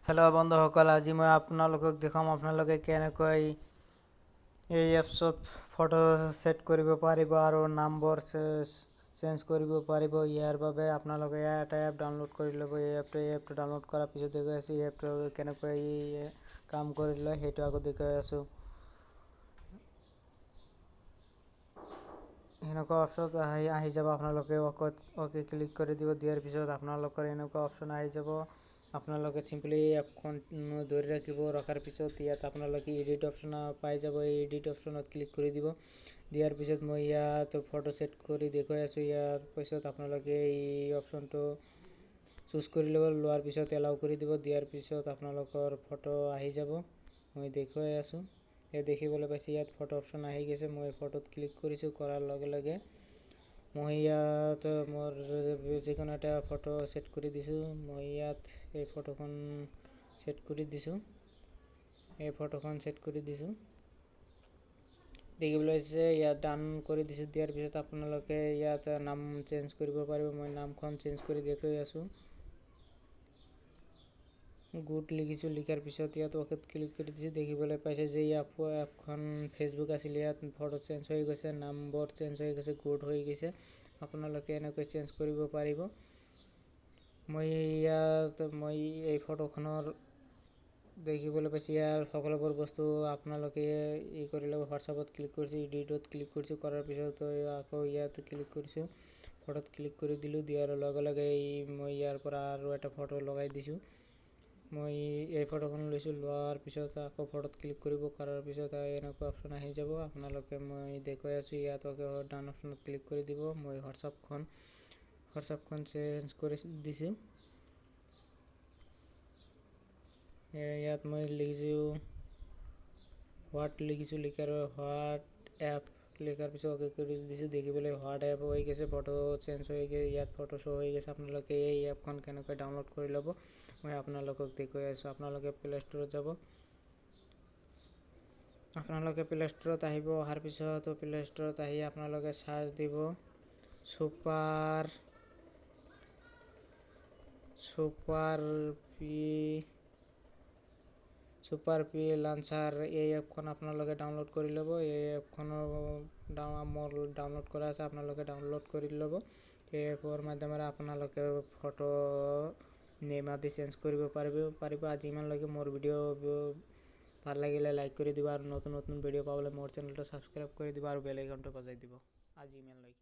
Hello' বন্ধুসকল, আজি মই আপোনালোকক দেখুৱাম আপোনালোকে কেনেকৈ এই এপছত ফটো ছেট কৰিব পাৰিব আৰু নামবোৰ চেঞ্জ কৰিব পাৰিব। ইয়াৰ বাবে আপোনালোকে এটা এপ ডাউনলোড কৰি ল'ব। এই এপটো ডাউনলোড কৰাৰ পিছত দেখুৱাই আছোঁ, এই এপটো কেনেকৈ কাম কৰি লয়, সেইটো আগত দেখুৱাই আছোঁ। সেনেকুৱা অপশ্যনত আহি যাব। আপোনালোকে অ'কেত অ'কে ক্লিক কৰি দিব। দিয়াৰ পিছত আপোনালোকৰ এনেকুৱা অপশ্যন আহি যাব। আপোনালোকে চিম্পলি এপখন ধৰি ৰাখিব। ৰখাৰ পিছত ইয়াত আপোনালোকে এডিট অপশ্যন পাই যাব। এই এডিট অপশ্যনত ক্লিক কৰি দিব। দিয়াৰ পিছত মই ইয়াত ফটো ছেট কৰি দেখুৱাই আছোঁ। ইয়াৰ পিছত আপোনালোকে এই অপশ্যনটো চুজ কৰি ল'ব। লোৱাৰ পিছত এলাউ কৰি দিব। দিয়াৰ পিছত আপোনালোকৰ ফটো আহি যাব। মই দেখুৱাই আছোঁ। ইয়াত দেখিবলৈ পাইছে, ইয়াত ফটো অপশ্যন আহি গৈছে। মই ফটোত ক্লিক কৰিছোঁ। কৰাৰ লগে লগে মই ইয়াত মোৰ যিকোনো এটা ফটো ছেট কৰি দিছোঁ। মই ইয়াত এই ফটোখন ছেট কৰি দিছোঁ। এই ফটোখন ছেট কৰি দিছোঁ। দেখিবলৈ পাইছে, ইয়াত ডান কৰি দিছোঁ। দিয়াৰ পিছত আপোনালোকে ইয়াত নাম চেঞ্জ কৰিব পাৰিব। মই নামখন চেঞ্জ কৰি দেখুৱাই আছোঁ। গুড লিখিছোঁ। লিখাৰ পিছত ইয়াত অ'কেত ক্লিক কৰি দিছোঁ। দেখিবলৈ পাইছে যে ইয়াত এপখন ফেচবুক আছিল, ইয়াত ফটো চেঞ্জ হৈ গৈছে, নামবোৰ চেঞ্জ হৈ গৈছে, গুড হৈ গৈছে। আপোনালোকে এনেকৈ চেঞ্জ কৰিব পাৰিব। মই ইয়াত মই এই ফটোখনৰ দেখিবলৈ পাইছে, ইয়াৰ সকলোবোৰ বস্তু আপোনালোকে ই কৰি ল'ব। হোৱাটছআপত ক্লিক কৰিছোঁ, এডিটত ক্লিক কৰিছোঁ। কৰাৰ পিছত আকৌ ইয়াত ক্লিক কৰিছোঁ, ফটোত ক্লিক কৰি দিলোঁ। দিয়াৰ লগে লগে এই মই ইয়াৰ পৰা আৰু এটা ফটো লগাই দিছোঁ। মই এই ফটোখন লৈছোঁ। লোৱাৰ পিছত আকৌ ফটোত ক্লিক কৰিব। কৰাৰ পিছত এনেকুৱা অপশ্যন আহি যাব। আপোনালোকে মই দেখুৱাই আছোঁ, ইয়াত ডান অপশ্যনত ক্লিক কৰি দিব। মই হোৱাটছআপখন চেঞ্জ কৰি দিছোঁ। ইয়াত মই লিখিছোঁ, what লিখিছোঁ। লিখাৰ what app লিখাৰ পিছত অ'কে কৰি দিছোঁ। দেখিবলৈ what app হৈ গৈছে, ফটো চেঞ্জ হৈ গৈছে, ইয়াত ফটো শ্ব' হৈ গৈছে। আপোনালোকে এই এপখন কেনেকৈ ডাউনলোড কৰি ল'ব, মই আপোনালোকক দেখুৱাই আছোঁ। আপোনালোকে প্লে ষ্ট'ৰত যাব। আপোনালোকে প্লে ষ্ট'ৰত আহিব। অহাৰ পিছত প্লে ষ্ট'ৰত আহি আপোনালোকে চাৰ্চ দিব super P launcher. এই এপখন আপোনালোকে ডাউনলোড কৰি ল'ব। এই এপখনৰ মোৰ ডাউনলোড কৰা আছে, আপোনালোকে ডাউনলোড কৰি ল'ব। এই এপৰ মাধ্যমেৰে আপোনালোকে ফটো নেম আদি চেঞ্জ কৰিব পাৰিব। আজি ইমানলৈকে। মোৰ ভিডিঅ' ভাল লাগিলে লাইক কৰি দিব আৰু নতুন নতুন ভিডিঅ' পাবলৈ মোৰ চেনেলটো ছাবস্ক্ৰাইব কৰি দিব আৰু বেল আইকনটো বজাই দিব। আজি ইমানলৈকে।